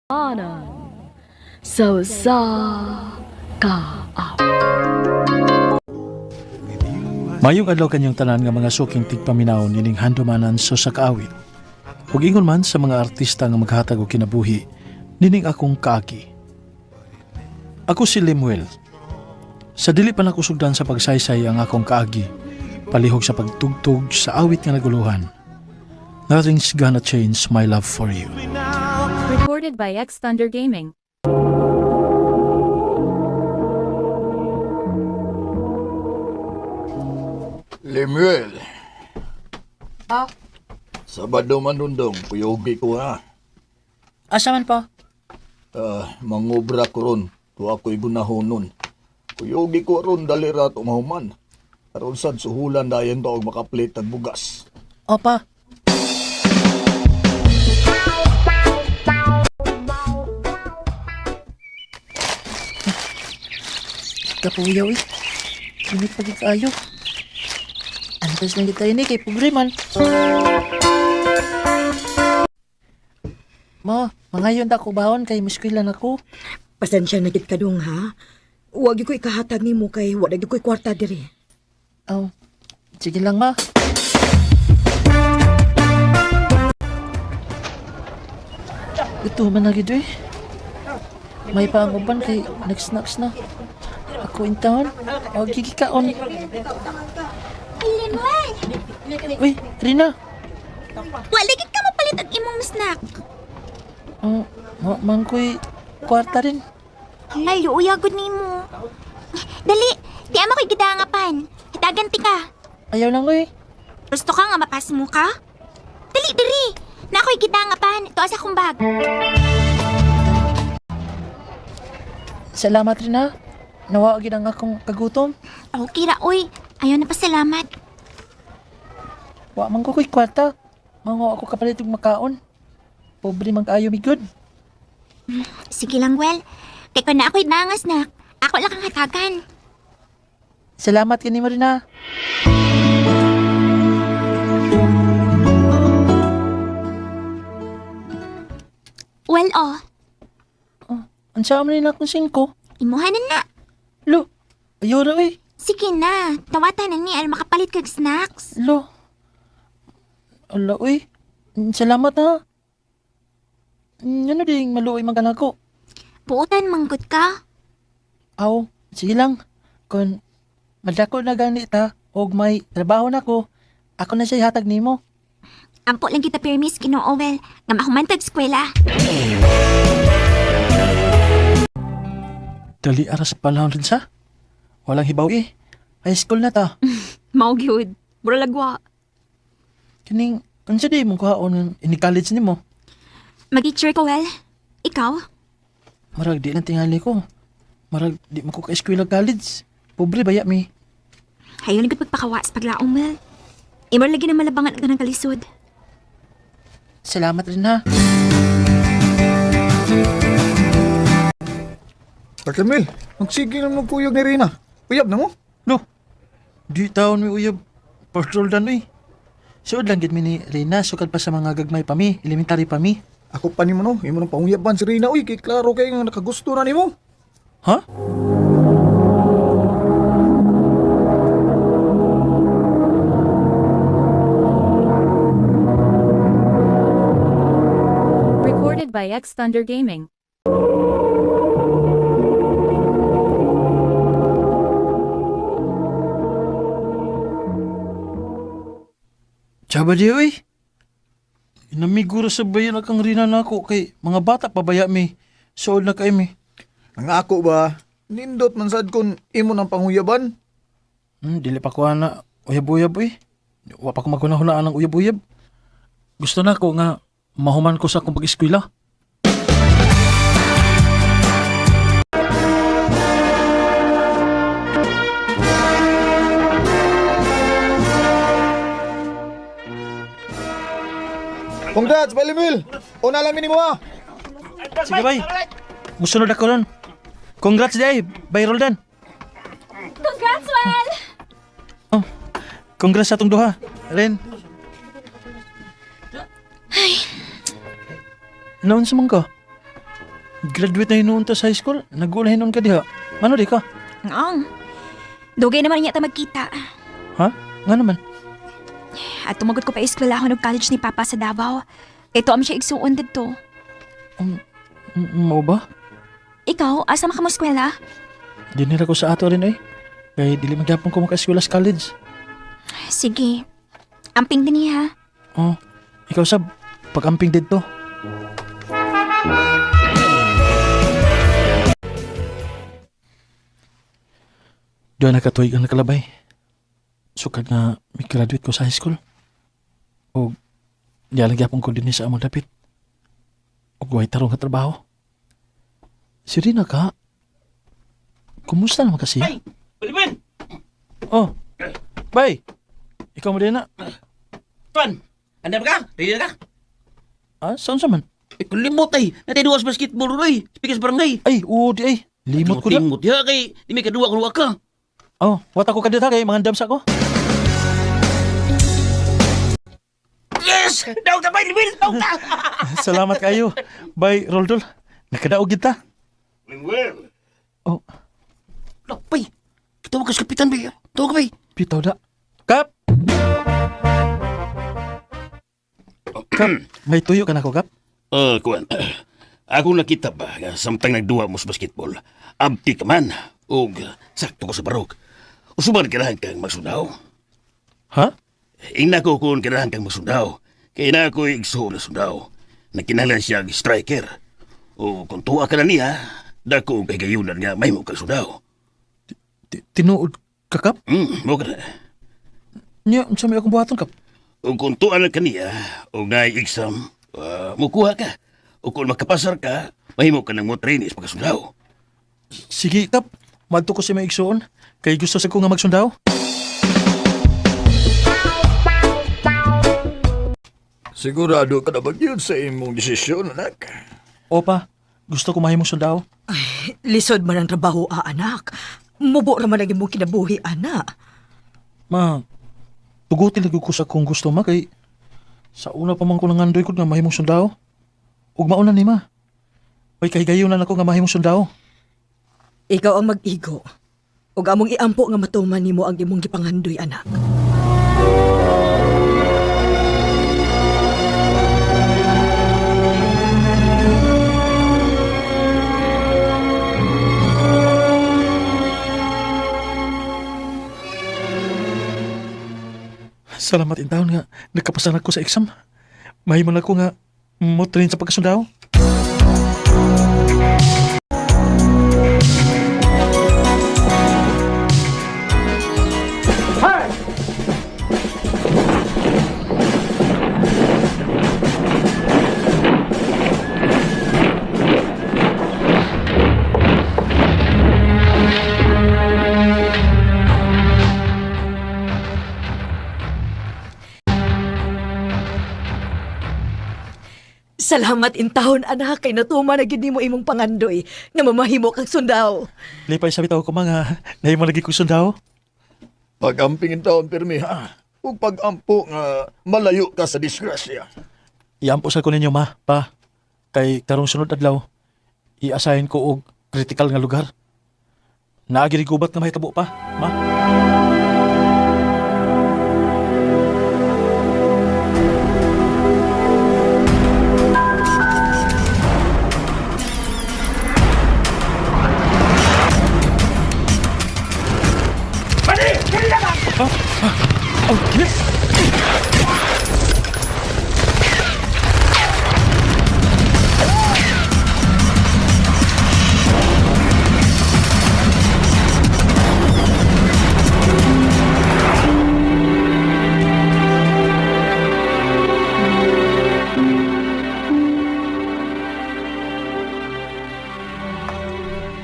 Handumanan sa usa ka Mayong adlaw kanyang tanan nga mga suking tigpaminaw nining handumanan sa usa ka awit. Ug ingon man sa mga artista nga maghatag og kinabuhi nining akong kaagi. Ako si Lemuel. Sa dili pa nakusugdan sa pagsaysay ang akong kaagi, palihog sa pagtugtog sa awit nga naguluhan. Nothing's gonna change my love for you. Recorded by X Thunder Gaming. Lemuel, Ah, Sabado man dundong, puyogi ko ha. asa man pa? Ah, mangobra ko ron, tuwa ko'y gunahonon. Puyogi ko ron, dali ra to mahuman. Aron sad suhulan dayon to og makaplit ang bugas. Opa. Kapuyaw eh. Init pa gid kaayo. Antes lang gid tayo ni kay pobre man. Ma, mangayon ta ko baon kay muskwila na ko. Pasensya na gid kadung ha. Wag gyud ko ikahatag nimo kay wa na gyud ko'y kwarta diri. Aw, sige lang ma. Ito man na gid eh. May panguban kay nagsnacks na. Ako in town. O gigikaon. Lemuel, Uy, Rina. wala gid ka mapalit og imong snack. Oh, ma man ko'y kwarta rin. Hala, luoy agad nimo. Dali, di ama ko'y gidangapan. Hatagan ti ka. Ayaw lang uy. Gusto ka nga mapas mo ka? Dali, diri. Na ako'y gidangapan. Tuwa sa akong bag. Salamat Rina. Nawa gid ang akong kagutom. Okay ra, oy. Ayaw na pasalamat. Wa man ko ko'y kwarta. Mango ako kapalit og makaon. Pobre man kaayo mi good. Sige lang, well. Kay kun na ako'y dangas na, ako lang kang hatagan. Salamat kanimo Rina. Well, oh. Unsa man ni akong singko? Imuha na na. Lo, ayaw ra uy. Sige na. Tawatan na ni aron makapalit kag snacks. Lo. Ala, uy. Salamat ha. Ano ding maluoy man ka ko? Puutan manggut ka. Aw, sige lang. Kung madako na gani ta, og may trabaho na ko, ako na siya hatag nimo. Ampo lang kita permis Ginoo well nga mahumantag eskwela. Dali aras panahon rin sa. Walang hibaw eh. High school na ta. Mao gyud. Mura lagwa. Kining, unsa di mong kuhaon ini college nimo? Mag-teacher ko well. Ikaw? Marag di lang tingali ko. Marag di mo ko ka-eskwela college. Pobre baya mi. Hayo lang gud pagpakawa sa paglaom well. Imo lagi na malabangan ang kanang kalisod. Salamat rin ha. Sir Lemuel, magsige lang magkuyog ni Rina. Uyab na mo? No. Di taon mi uyab. Patrol dan uy. Suod lang gid mi ni Rina sukad pa sa mga gagmay pa mi, elementary pa mi. Ako pa nimo no, imo nang panguyaban si Rina uy, kay klaro kay nga nakagusto na nimo. Ha? Recorded by X Thunder Gaming. Tsaba di uy. Inamiguro sa bayan akang Rina nako kay mga bata pa baya mi. Suod na kay mi. Nangako ba? Nindot man sad kon imo nang panguyaban. Dili pa ko ana uyab-uyab uy. Wa pa ko maghuna-hunaan ang uyab-uyab. Gusto na ko nga mahuman ko sa akong pag-eskwela. Congrats, Bay Lemuel. Una lang nimo ha. Sige bay. Musunod ako ron. Congrats day, bay Roldan. Congrats, Well! Oh, congrats sa atong duha. Ren. Ay. Naon sa man ka? Graduate na hinuon ta sa high school. Nag-uula hinuon ka diha. Ano di ka? Ang. Dugay naman niya ta magkita. Ha? Nga naman. At tumagot ko pa eskwela ako ng college ni Papa sa Davao. Ito am siya igsuon didto. Mao ba? Ikaw, asa man ka mo eskwela? Dinira ko sa ato rin eh. Kay dili magyapon ko maka-eskwela sa college. Sige. Amping din niya. Oh, ikaw sab, pag-amping didto. Doon nakatuig ang nakalabay. Sukad nga may graduate ko sa high school. O di lang gyapon ko dinhi sa among dapit. Og way tarong nga trabaho. Si Rina ka, kumusta naman kasi? Ay, Pilipin! Oh, bay! Ikaw mo din na. Tuan, andam ka? Ready na ka? Ah, saan sa man? Eh, kulimot ay. Natay duwa sa basketball roy. Speaker sa barangay. Ay, oo di ay. Limot ko na. Limot ya kay di may kaduwa kung wa ka. Oh, wata ko kadita kay mga sa ko. Yes! Daw ta bay, Will! Daw ta! Salamat kayo. Bay, Roldol. Nakadaog kita. Well. Oh, Bay. Tawag ka sa kapitan bay. Tawag ka bay. pitaw da. Kap! Kap, may tuyo ka na ko, Kap? Kuan. Ako nakita ba nga samtang nagduwa mo sa basketball. Abti ka man og sakto ko sa barog. Usuban kailangan kang magsundaw. Ha? Ingna ko kung kailangan kang magsundaw. Kaya na ako igsuon na sundaw. Nakinahanglan siya og striker. O kung tuwa ka na niya, dako og kahigayunan nga may mo kang sundaw. Tinuod ka, Kap? Mo ka na. Nya, unsa may akong buhaton, Kap? O kung tuwa na kaniya, o naay exam, mukuha ka. O kung makapasar ka, mahimo ka ng mo training sa pagkasundaw. Sige, Kap. Madto ko si may igsuon. Kay gusto sa ko nga magsundaw. Sigurado ka na ba yun sa imong desisyon, anak? Opa, gusto ko mahimong sundao. Lisod man ang trabaho, ah, anak. Mubo ra man ang imong kinabuhi, anak. Ma, tugutin lagi ko sa kung gusto ma kay sa una pa man ko nangandoy ko nga mahimong sundao. Ug mauna ni ma. May kahigayonan ako nga mahimong sundao. Ikaw ang mag-igo. Ug among iampo nga matuman nimo ang imong gipangandoy, anak. Salamat in taon nga nagkapasan ako sa exam. Mahimo na ko nga mo train sa pagkasundao. Salamat in taon, anak, kay natuman na gid nimo imong pangandoy nga mamahimo kag sundao. Lipay sa bitaw ko mga nahimo lagi ko sundao. Pag-amping in taon, pirmi ha. Ug pag-ampo nga malayo ka sa disgrasya. Iampo sa ko ninyo ma, pa. Kay karong sunod adlaw, i-assign ko og critical nga lugar. Naagi gubat nga mahitabo pa, ma. Oh, yes!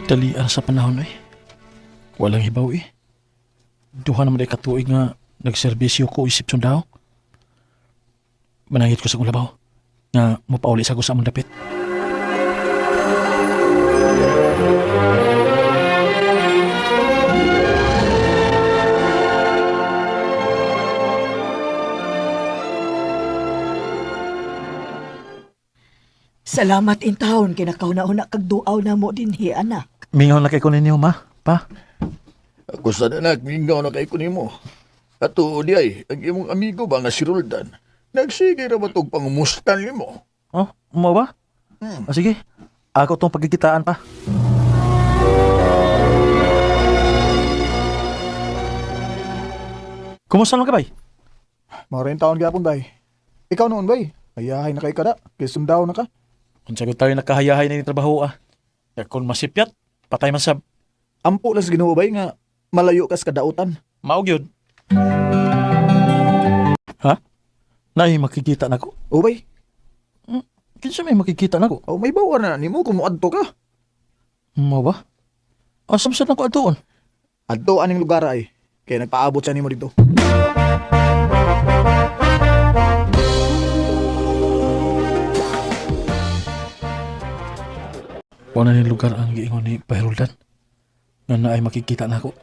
Dalian sa panahon eh. Walang hibaw eh. Duha naman ay katuig nga nagserbisyo ko isip sundao. Manangit ko sa kong labaw nga mapauli sa ko sa among dapit. Salamat in taon kay nakauna-una kag duaw na mo dinhi anak. Mingaw na kay ko ninyo, ma. Pa. Ako sa anak, mingaw na kay ko nimo. Ato di ay, ang imong amigo ba nga si Roldan, nagsige ra ba tog pangumustan nimo? Oh, mo ba? Ah, sige. Ako tong pagkikitaan pa. Kumusta naman ka, bay? Mga rin taon gyapon bay. Ikaw noon bay. Ayahay na kay kada. Kay sundaw na ka. Kung sagot tayo nakahayahay na yung trabaho, ah. Ya, kung masipyat, patay man sab. Ampo lang sa Ginoo bay nga malayo kas kadautan. Maog yun. Ha? Nay, makikita na ko. O bay. Kinsa may makikita na ko? O may bawa na nimo kung moadto ka. Mo ba? Asam sad na ko atuon? Adto aning lugar ay. Kay nagpaabot siya nimo dito. Wala ni lugar ang giingon ni Paheruldan. Nga na ay makikita na ako.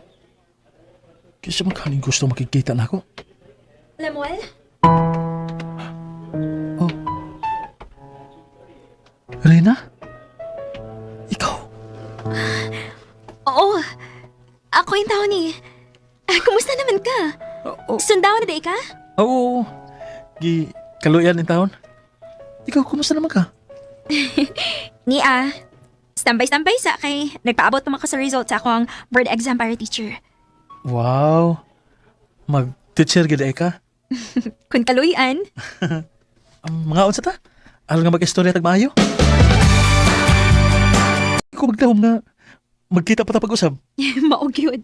Kinsa man kaning gusto makikita na ako? Lemuel? Oh. Reyna? Ikaw? Oo. Ako yung tao ni. Ah, kumusta naman ka? Oo. Sundaw na di ka? Oo. Gi kaluyan ni taon. Ikaw, kumusta naman ka? Ni ah. Standby-standby sa kay nagpaabot naman ko sa result sa akong board exam para teacher. Wow. Mag-teacher gid ay ka. Kun kaluyan, Ang mga unsa ta? Aron nga mag-istorya tag maayo. Ikaw magdahom nga magkita pa ta pag-usab. mao gyud.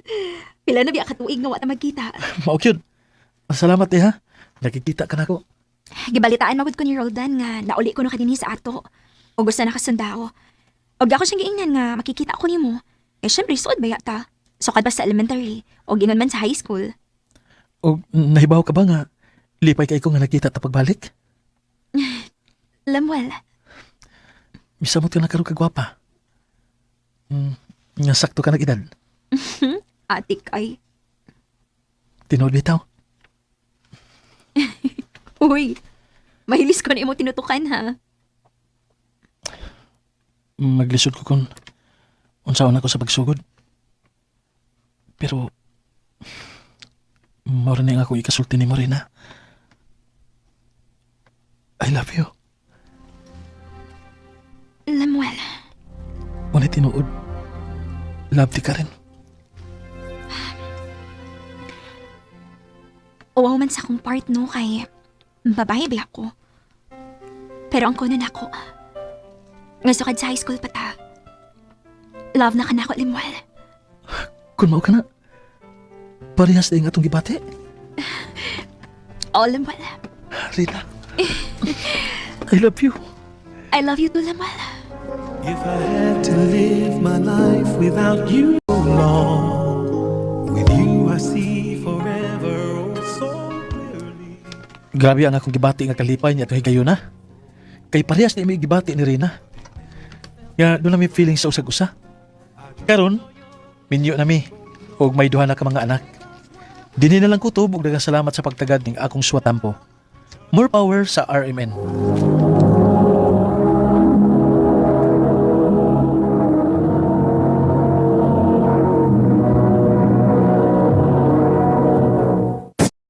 Pila na biya ka tuig nga wa ta magkita. Mao gyud. Salamat eh ha. Nakikita ka nako. Gibalitaan magud ko ni Roldan nga nauli ko no kadinhi sa ato. O gusto na kasundao. Og ako siyang giingnan nga makikita ko nimo. Eh syempre suod ba ta? Sukad pa sa elementary o gingon man sa high school. O nahibaw ka ba nga lipay kay ko nga nakita ta pagbalik? Lemuel, Misamot ka na karon ka gwapa. Nga sakto ka nag edad. atik ay. Tinuod bitaw. Uy, mahilis ko na imo tinutukan ha. Maglisod ko kung unsaon ako sa pagsugod. Pero mao ra ni ang ako ikasulti nimo Rina. I love you. Lemuel, Wala tinuod. Love di ka rin. uwaw man sa akong part no kay babae ba ako. Pero ang kuno nako. Nga sukad sa high school pa ta. Love na ka nako, Lemuel. Kung mao ka na, parehas na yung atong gibati. Oo, Lemuel. Rina, I love you. I love you too, Lemuel. If I had to live my life without you long, with you I see forever oh so clearly. Grabe ang akong gibati nga kalipay niya at higayon na. Kay parehas na may gibati ni Rina. Nga doon na may feeling sa usag-usa. Karon, minyo na mi. Og may duha na ka mga anak. Dini na lang kutob og daghang salamat sa pagtagad ning akong swatampo. More power sa RMN.